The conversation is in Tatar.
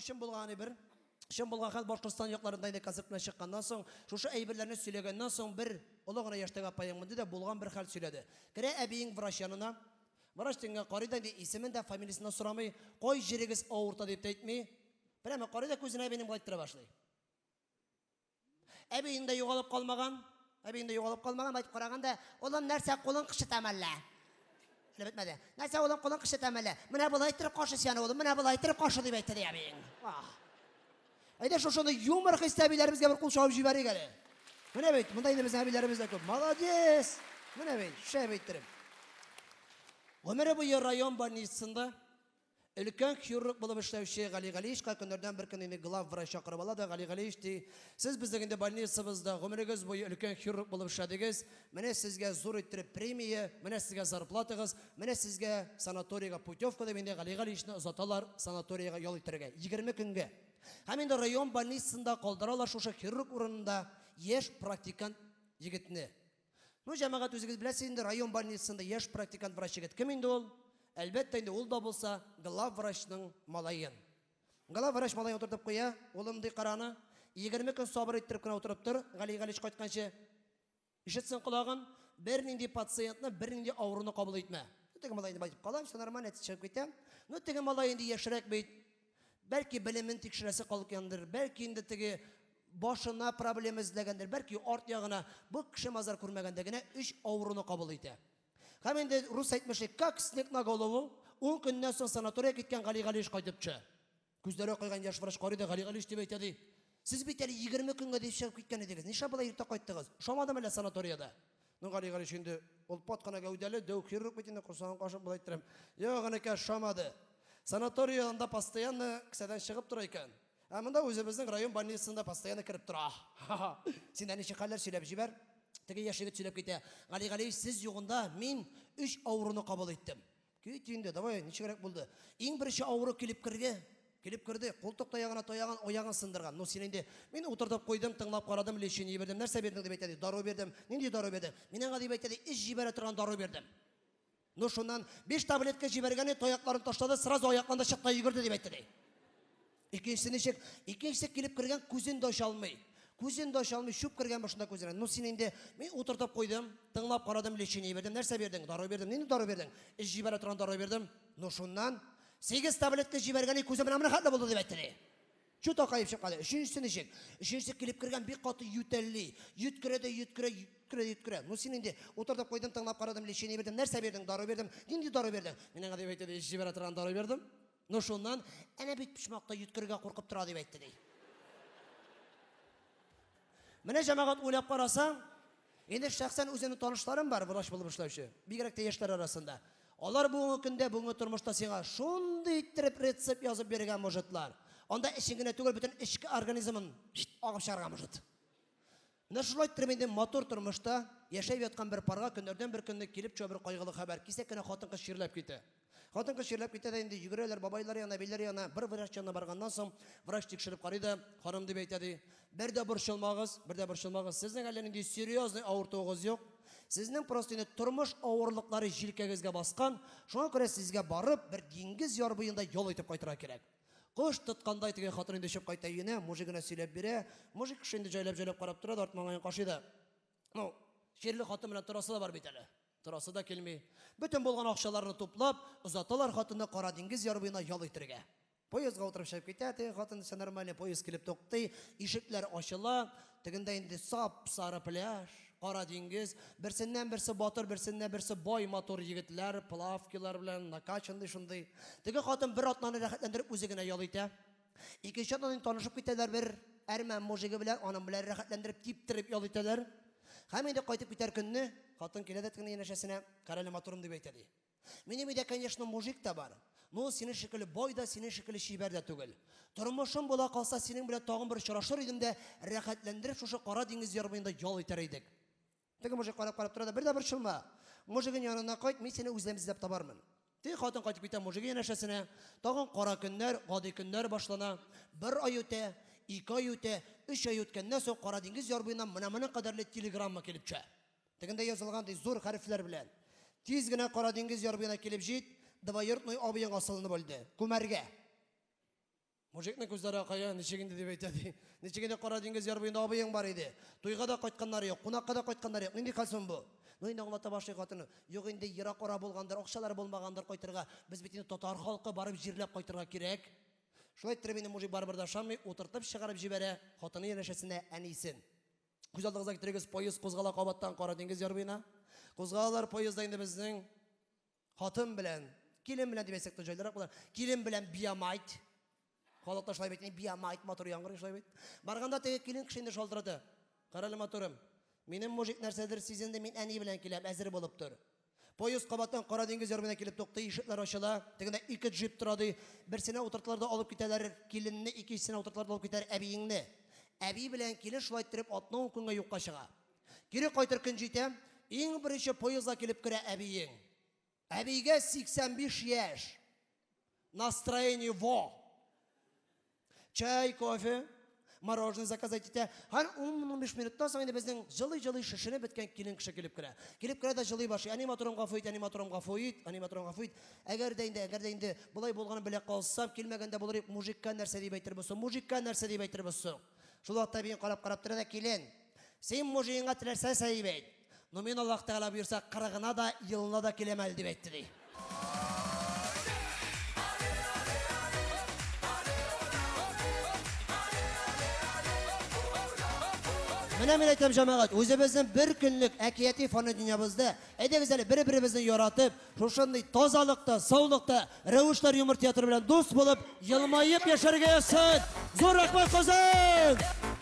чын булган әйбер. Чын булган хәл Башкортстан якларында инде концерт белән чыкканнан соң, шушы әйберләрне сөйләгәннән соң бер олы гына яшьтәге апаең менде дә булган бер хәл сөйләде. Керә әбиең врач янына. Врач тегеңә карый да инде исемен дә, фамилиясен дә сорамый, кай җирегез авырта дип тә әйтми. Прямо карый да күзенә әбинең болай иттерә башлый. Әбиең дә югалып калмаган. Әбиең дә югалып калмаган, әйтеп караганда, улым нәрсә кулың кычытам әллә? Әле бетмәде. Нәрсә улым кулың кычытам әллә? Менә болай иттереп кашы сине, улым, менә болай иттереп кашы дип әйтте ди әбиең. Ах. Әйдә шушыны юмор хисле әбиләребезгә бер кул чабып җибәрик әле. Менә бит, монда инде безнең әбиләребез дә күп. Молодец! Менә бит, шәп иттереп. Гомере буе район больницасында Өлкән хирург булып эшләүче Гали Галиевичка көннәрдән бер көн инде главврач чакырып ала да, Гали Галиевич, ди, сез безнең инде больницабызда гомерегез буе өлкән хирург булып эшләдегез, менә сезгә зур иттереп премия, менә сезгә зарплатагыз, менә сезгә санаторийга путевка дип инде Гали Галиевичны озаталар санаторийга ял итәргә, 20 көнгә. Һәм инде район больницасында калдыралар шушы хирург урынында яшь практикант егетне. Ну, җәмәгать, үзегез беләсез инде, район больницасында яшь практикант врач егет кем инде ул? Әлбәттә инде, ул да булса главврачның малаен. Главврач малаен утыртып куя, улым, ди, кара аны, 20 көн сабыр иттереп кенә утырып тор, Гали Галич кайтканчы. Ишетсен колагын, бернинди пациентны, бернинди авыруны кабул итмә. Ну, теге малай инде әйтеп кала, все нормально, әтисе чыгып китә. Ну, теге малай инде яшьрәк бит. Бәлки белемен тикшерәсе калгандыр, бәлки инде теге башына проблема эзләгәндер, бәлки арт ягына бу кеше мазар күрмәгәндә генә өч авыруны кабул итә. Һәм инде рус әйтмешли, как снег на голову, ун көннән соң санаториягә киткән Гали Галиевич кайтып төшә. Күзләре акайган яшь врач карый да Гали Галиевич дип әйтә ди. Сез бит әле 20 көнгә дип чыгып киткән идегез. Нишләп болай иртә кайттыгыз? Ошамадымы әллә санаториядә? Ну, Гали Галиевич инде ул пат кына гәүдәле, дәү хирург бит инде, корсагын кашып болай иттерәм. Юк, энекәш, ошамады. Санатория анда постоянно кесәдән чыгып тора икән. Ә монда үзебезнең район больницасында постоянно кереп тора. Син дә ничек хәлләр сөйләп җибәр. Теге яшь егет сөйләп китә. Гали Галиевич, сез югында мин өч авыруны кабул иттем. Кит инде, давай, ничегрәк булды? Иң беренче авыру килеп керде. Килеп керде, култык таягына таяган, аягын сындырган. Ну, син инде, мин утыртып куйдым, тыңлап карадым, лечение бирдем. Нәрсә бирдең дип әйтә ди, дару бирдем. Нинди дару бирдең? Мин аңа дип әйтә ди, эч җибәрә торган дару бирдем. Ну, шуннан 5 таблетка җибәргән, таякларын ташлады, сразу аякланды, чыкты, йөгерде дип әйтте ди. Икенчесе ничек? Икенчесе килеп кергән, күзен дә ача алмый. Күзен дә ача алмый, чүп кергән башында күзенә. Ну син инде, мин утыртып куйдым, тыңлап карадым, лечение бирдем. Нәрсә бирдең? Дару бирдем. Нинди дару бирдең? Эч җибәрә торган дару бирдем. Ну шуннан 8 таблетка җибәргән, күзе менә менә хәтле булды дип әйтте ди. Чүт акаеп чыккан. Өченчесе ничек? Өченчесе килеп кергән, бик каты ютәлли. Йөткерә дә йөткерә, йөткерә дә йөткерә. Ну син инде утыртып куйдым, тыңлап карадым, лечение бирдем. Нәрсә бирдең? Дару бирдем. Нинди дару бирдең? Мин аңа дип әйтте ди, эч җибәрә торган дару бирдем. Ну шуннан, әнә бит почмакта йөткерергә куркып тора дип әйтте ди. Менә җәмәгать уйлап карасаң, инде шәхсән үземнең танышларым бар, врач булып эшләүче, бигрәк тә яшьләр арасында. Алар бүгенге көндә, бүгенге тормышта сиңа шундый иттереп рецепт язып бирергә можетлар. Анда эчен генә түгел, бөтен эчке организмын агып чыгарга может. Менә шулай иттереп инде матур тормышта яшәп яткан бер парга көннәрдән бер көнне килеп төшә бер кайгылы хәбәр. Кисәк кенә хатын-кыз чирләп китә. Хатын-кыз чирләп китә дә инде йөгерәләр бабайлар янына, әбиләр янына. Бер врач янына барганнан соң, врач тикшереп карый да, ханым дип әйтә ди, бер дә борчылмагыз, бер дә борчылмагыз, сезнең әллә нинди серьезный авыртуыгыз юк. Сезнең просто инде тормыш авырлыклары җилкәгезгә баскан, шуңа күрә сезгә барып бер диңгез яр буенда ял итеп кайтырга кирәк. Кош тоткандай теге хатын инде очып кайта өенә, мужигына сөйләп бирә. Мужик кеше инде җайлап-җайлап карап тора да, арт маңгаен кашый да. Ну, чирле хатын белән торасы да бар бит әле. Торасы да килми. Бөтен булган акчаларны туплап, озаталар хатынны Кара диңгез яр буена ял итергә. Поездга утырып чыгып китә, теге хатын все нормально, поезд килеп туктый, ишекләр ачыла, тегендә инде сап-сары пляж, Кара диңгез, берсеннән-берсе батыр, берсеннән-берсе бай матур егетләр, плавкилар белән, накачанный шундый. Теге хатын бер атнаны рәхәтләндереп үзе генә ял итә. Икенче атнадан танышып китәләр бер әрмән мужигы белән, аның белән рәхәтләндереп, типтереп ял итәләр. Һәм инде кайтып китәр көнне хатын килә дә тегенең янәшәсенә, Карале, матурым, дип әйтә ди. Минем өйдә, конечно, мужик та бар. Но ул синең шикелле бай да, синең шикелле чибәр дә түгел. Тормышым була калса, синең белән тагын бер очрашыр идем дә, рәхәтләндереп шушы Кара диңгез яр буенда ял итәр идек. Теге мужик карап-карап тора да, бер дә борчылма. Мужигың янына кайт, мин сине үзем эзләп табармын. Теге хатын кайтып китә мужигы янәшәсенә. Тагын кара көннәр, гади көннәр башлана. Бер ай үтә, ике ай үтә, өч ай үткәннән соң Кара диңгез яр буеннан менә моның кадәрле телеграмма килеп төшә. Тегендә язылган ди, зур хәрефләр белән. Тиз генә Кара диңгез яр буена килеп җит, двоюродной абыең асылынып үлде. Күмәргә. Мужикның күзләре акая, ничек инде дип әйтә ди. Ничек инде Кара диңгез яр буенда абыең бар иде. Туйга да кайтканнары юк, кунакка да кайтканнары юк. Нинди хәл соң бу? Ну инде аңлата башлый хатыны. Юк инде ерак ара булгандыр, акчалары булмагандыр кайтырга. Без бит инде татар халкы, барып җирләп кайтырга кирәк. Шулай иттереп инде мужик барыбер дә ышанмый, утыртып чыгарып җибәрә хатыны янәшәсенә әнисен. Күз алдыгызга китерегез, поезд кузгала кабаттан Кара диңгез яр буена. Кузгалалар поездда инде безнең хатын белән, килен белән дип әйтсәк тә җайлырак булыр. Килен белән биямайт. Халыкта шулай бит, биямайт матур яңгырый шулай бит. Барганда теге килен кеше инде шалтырата. Карале матурым, минем мужик нәрсәдер сизенде, мин әни белән киләм, әзер булып тор. Поезд кабаттан Кара диңгез ярына килеп туктый, ишекләр ачыла. Тегендә ике джип тора ди. Берсенә утыртылар да алып китәләр киленне, икенчесенә утыртылар да алып китәләр әбиеңне. Әби белән килен шулай иттереп атна-ун көнгә юкка чыга. Кире кайтыр көн җитә, иң беренче поездга килеп керә әбиең. Әбигә 85 яшь. Настроение во. Чәй, кофе, мороженое заказать итә. Һәм 10-15 минуттан соң инде безнең җылый-җылый шешенеп беткән килен кеше килеп керә. Килеп керә дә җылый башлый. Әни матурым гафу ит, әни матурым гафу ит, әни матурым гафу ит. Әгәр дә инде, әгәр дә инде болай булганын белә калсам, килмәгәндә булыр идек, мужикка нәрсә дип әйтербез соң? Мужикка нәрсә дип әйтербез соң? Шул вакытта әбиең карап-карап тора да, килен, син мужигыңа теләсә нәрсә дип әйт. Но мин Аллаһ Тәгалә боерса, кырыгына да, елына да киләм әле, дип әйтте, ди. Менә мин әйтәм, җәмәгать, үзебезнең бер көнлек әкияти фани дөньябызда, әйдәгез әле бер-беребезне яратып, шушындый тазалыкта, саулыкта, Рәвешләр юмор театры белән дус булып, елмаеп яшәргә язсын. Зур рәхмәт, Казан!